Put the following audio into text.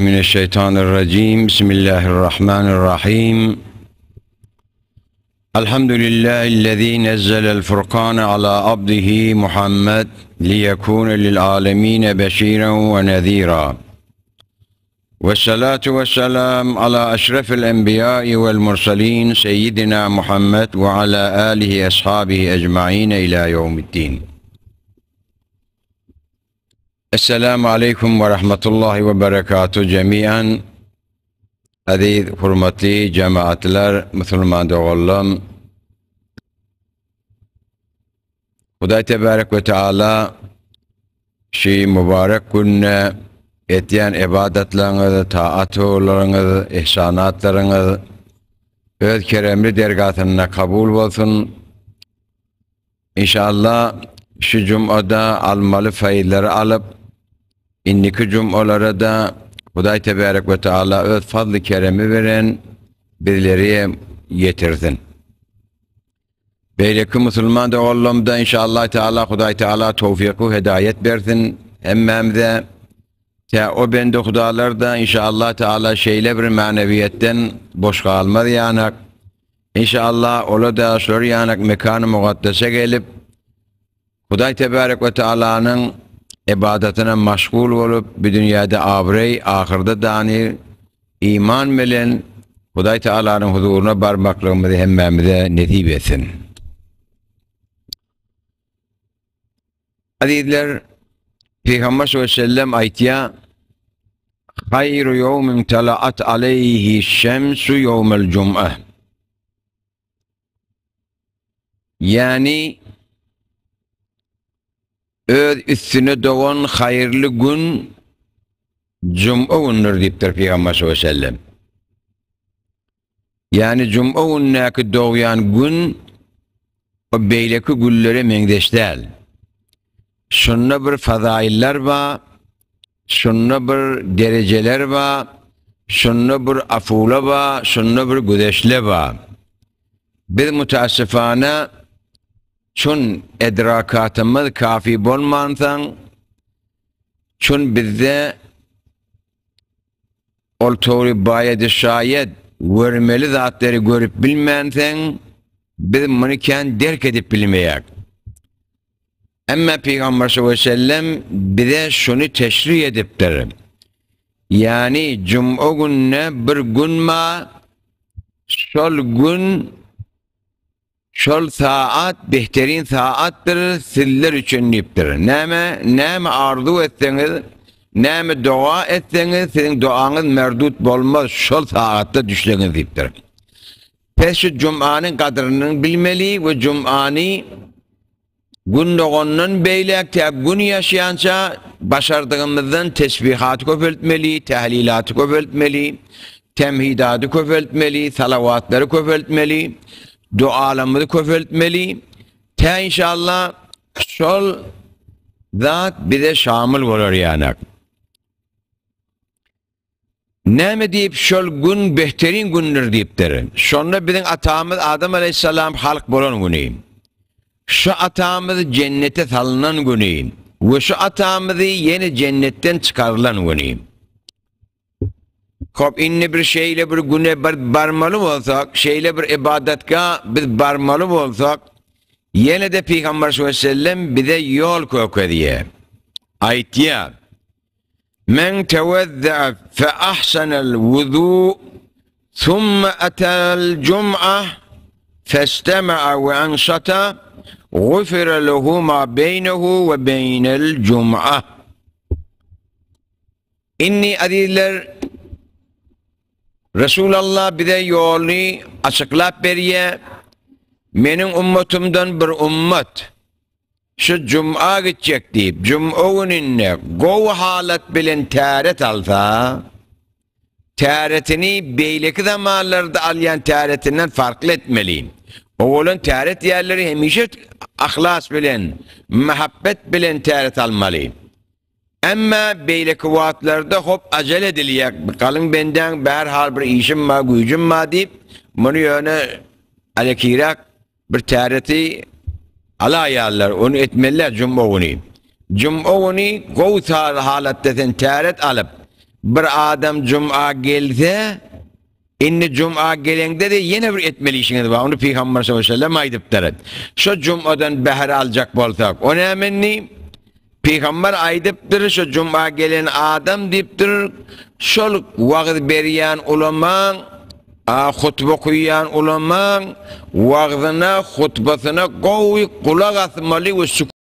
mineşşeýtanirrajim. Bismillahirrahmanirrahim. Elhamdülillahi'llezî nezzelel furkâne alâ abdihi Muhammed liyekûne lil âlemîne beşîren ve nezîrâ. Vessalâtu vesselâm alâ eşrefil enbiyâi vel murselîn seyyidina Muhammed ve alâ âlihi eshabihi ecmaîne ilâ yevmiddin. Esselamu aleýkum we rahmetullahi we berekatuh jemian. Aziz hurmatly jemaatlar, musulman doganlarym. Hudaý tebarek we taala şu mübarek günde etýän ibadatlaryňyz, taatlaryňyz, ihsanatlaryňyz öz keremli dergasynda kabul bolsun. Inşallah şu jumada almaly faýzlary alyp, indiki jumalara da Hudaý tebarek we taala öz fazly keremi bilen bizleri ýetirsin. Beýleki musulman doganlarymda inşallah Teala Hudaý Teala towfyk we hedaýet bersin hemmämize. Tä o bende hudalar da inşallah Teala şeýle bir manewiýetden boş galmaz ýanak. Inşallah ola da şular ýanak mekany mugaddese gelip Hudaý Tebarek we Tealanyň ibadatyna maşgul bolup bu dünýäde abraý ahyrda dany iman bilen Hudaý Tealanyň huzuryna barmaklygymyzy hemmämize nesip etsin. Azizler, Pygamber sallallahu aleyhi ve sellem aýtýar, Haýru ýewmin talaat aleyhi şemsu ýewmel jum'a. Ýani öz üstüne dogan haýyrly gün juma gündür diýipdir Pygamber sallallahu aleyhi ve sellem. Ýani juma gündäki dogýan gün o beýleki günlere meňzeş däl. Şunda bir fazailler bar, şunda bir derejeler bar, şunda bir afula bar, şunda bir güzeşle bar. Biz mutasyfana çun edrakatymyz kafi bolmansaň, çun bizde ol tory baýady şaýat görmeli zatlary görüp bilmänseň, biz muny kän derk edip bilmeýäk. Emma Pygamber sallallahu aleyhi ve sellem bize şuny teşrih edipdir. Ýani juma gününe bir gün bar, şol gün şol saat behterin saatdyr sizler üçin diýipdir. Näme, näme arzuw etseňiz, näme doga etseňiz, siziň dogaňyz merdut bolmaz şol saatda düşseňiz diýipdir. Pes şu jumanyň gadryny bilmeli we jumany Gün dogandan beýläk tä gün ýaşýança başardygymyzdan tesbihaty köpeltmeli, tehlilaty köpeltmeli, temhidady köpeltmeli, salawatlary köpeltmeli, dualarymyzy köpeltmeli. Tä inşallah şol zat bize şamyl bolar ýanak. Näme diýip şol gün behterin gündür diýipdir. Şonda biziň atamyz Adam aleýhissalam halk bolan güni. Şu atamyz jennete salynan güni we şu atamyzy ýene jennetden çykarylan güni. Hop indi bir şeýle bir güne bir barmaly bolsak, şeýle bir ibadatga biz barmaly bolsak, ýene-de Pygamber sallallahu aleyhi ve sellem bize ýol kökezýär. Aýtýar. Men tewezze'e fe ahsenel wudu thumme etel cum'ah festeme'e ve ensata gufire lehu ma beynehu ve beynel cum'ah. Inni azizler Resulallah bize ýoluny açyklap berýär. Meniň ummatymdan bir ummat Şu juma gitjek diýip, juma gününde gowy halat bilen täret alsa, täretini beýleki zamanlarda alýan täretinden farkly etmeli. Owalan täret ýerleri hemişe ahlas bilen, muhabbet bilen täret almaly. Emma beýleki wagtlarda hop ajele edilýär, galyň bendäň bärhal bir işim bar, güýjüm bar diýip, muny ýöne alekiräk Bir täreti alaýarlar, ony etmeliler juma güni. Juma güni gowy halatda sen täret alyp, Bir adam juma gelse, indi juma geleňde-de ýene bir etmeli işiňiz bar. Ony Pygamber sallallahu aleyhi ve sellem aýdypdyr. Şo jumadan bähre aljak bolsak, o näme indi? Pygamber aýdypdyr, şo juma gelen adam diýipdir, şol wagyz berýän ulamaň, a hutba okuýan ulamaň wagzyna, hutbasyna gowy gulak asmaly we.